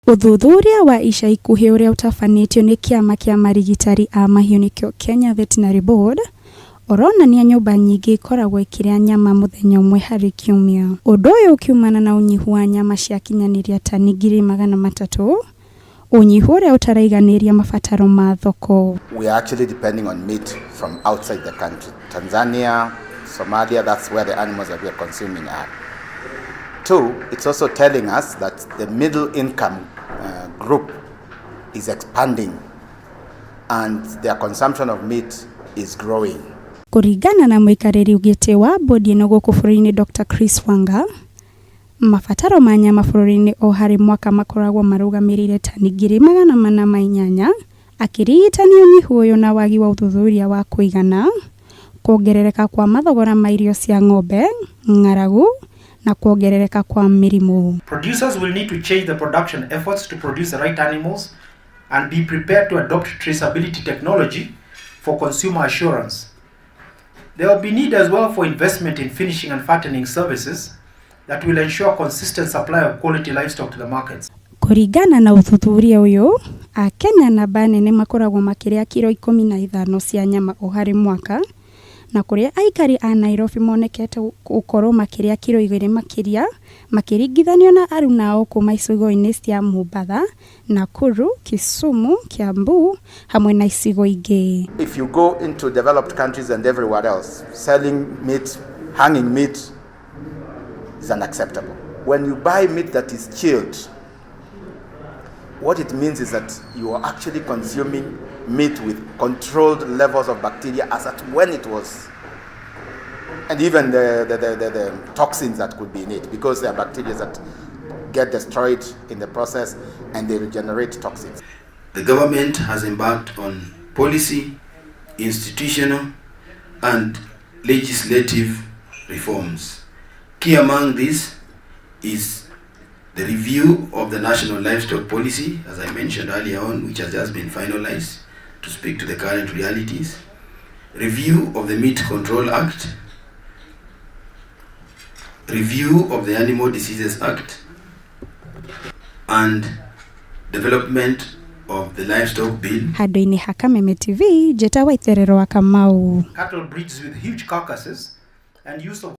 Ũthuthuria wa ica ikuhĩ ũrĩa ũtabanĩtio nĩ kĩama kĩa marigitari a mahiũ nĩkĩo Kenya Veterinary Board, ũronania nyũmba nyingĩ ikoragwo ikĩrĩa nyama mũthenya ũmwe harĩ kiumia. Ũndũ ũyũ ũkiumana na ũnyihu wa nyama ciakinyanĩria tani 300,000, ũnyihu ũrĩa ũtaraiganĩria mabataro ma thoko. We are actually depending on meat from outside the country. Tanzania, Somalia, that's where the animals that we are consuming are. Two, it's also telling us that the middle income group is expanding and their consumption of meat is growing. Kũringana na mũikarĩri gĩtĩ wa bodi ĩno gũkũ bũrũri-inĩ Dr. Chris Wanga, mabataro ma nyama bũrũri-inĩ o harĩ mwaka makoragwo marũgamĩrĩire tani 408,000, akĩrigitania ũnyihu ũyũ na wagi wa ũthuthuria wa kũigana, kuongerereka kwa mathogora ma irio cia ng'ombe, ng'aragu na kuongerereka kwa mĩrimũ. Producers will need to change the production efforts to produce the right animals and be prepared to adopt traceability technology for consumer assurance. There will be need as well for investment in finishing and fattening services that will ensure consistent supply of quality livestock to the markets. Kũringana na ũthuthuria ũyũ, Akenya namba nene makoragwo makĩrĩa kiro 15 cia nyama o harĩ mwaka, na kũrĩa aikari a Nairobi monekete gũkorwo makĩrĩa kiro 2 makĩria makĩringithanio na arunao kuma icigo-inĩ cia Mombatha, Nakuru, Kisumu, Kiambu hamwe na icigo ingĩ. If you go into developed countries and everywhere else, selling meat, hanging meat is unacceptable. When you buy meat that is chilled, what it means is that you are actually consuming meat with controlled levels of bacteria as at when it was, and even the toxins that could be in it, because there are bacteria that get destroyed in the process and they regenerate toxins. The government has embarked on policy, institutional, and legislative reforms. Key among these is the review of the National Livestock Policy, as I mentioned earlier on, which has just been finalized to speak to the current realities, review of the Meat Control Act, review of the Animal Diseases Act, and development of the Livestock Bill. Handũ-inĩ ha Kameme TV, njĩtagwo Itherero wa Kamau. Cattle breeds with huge carcasses and use of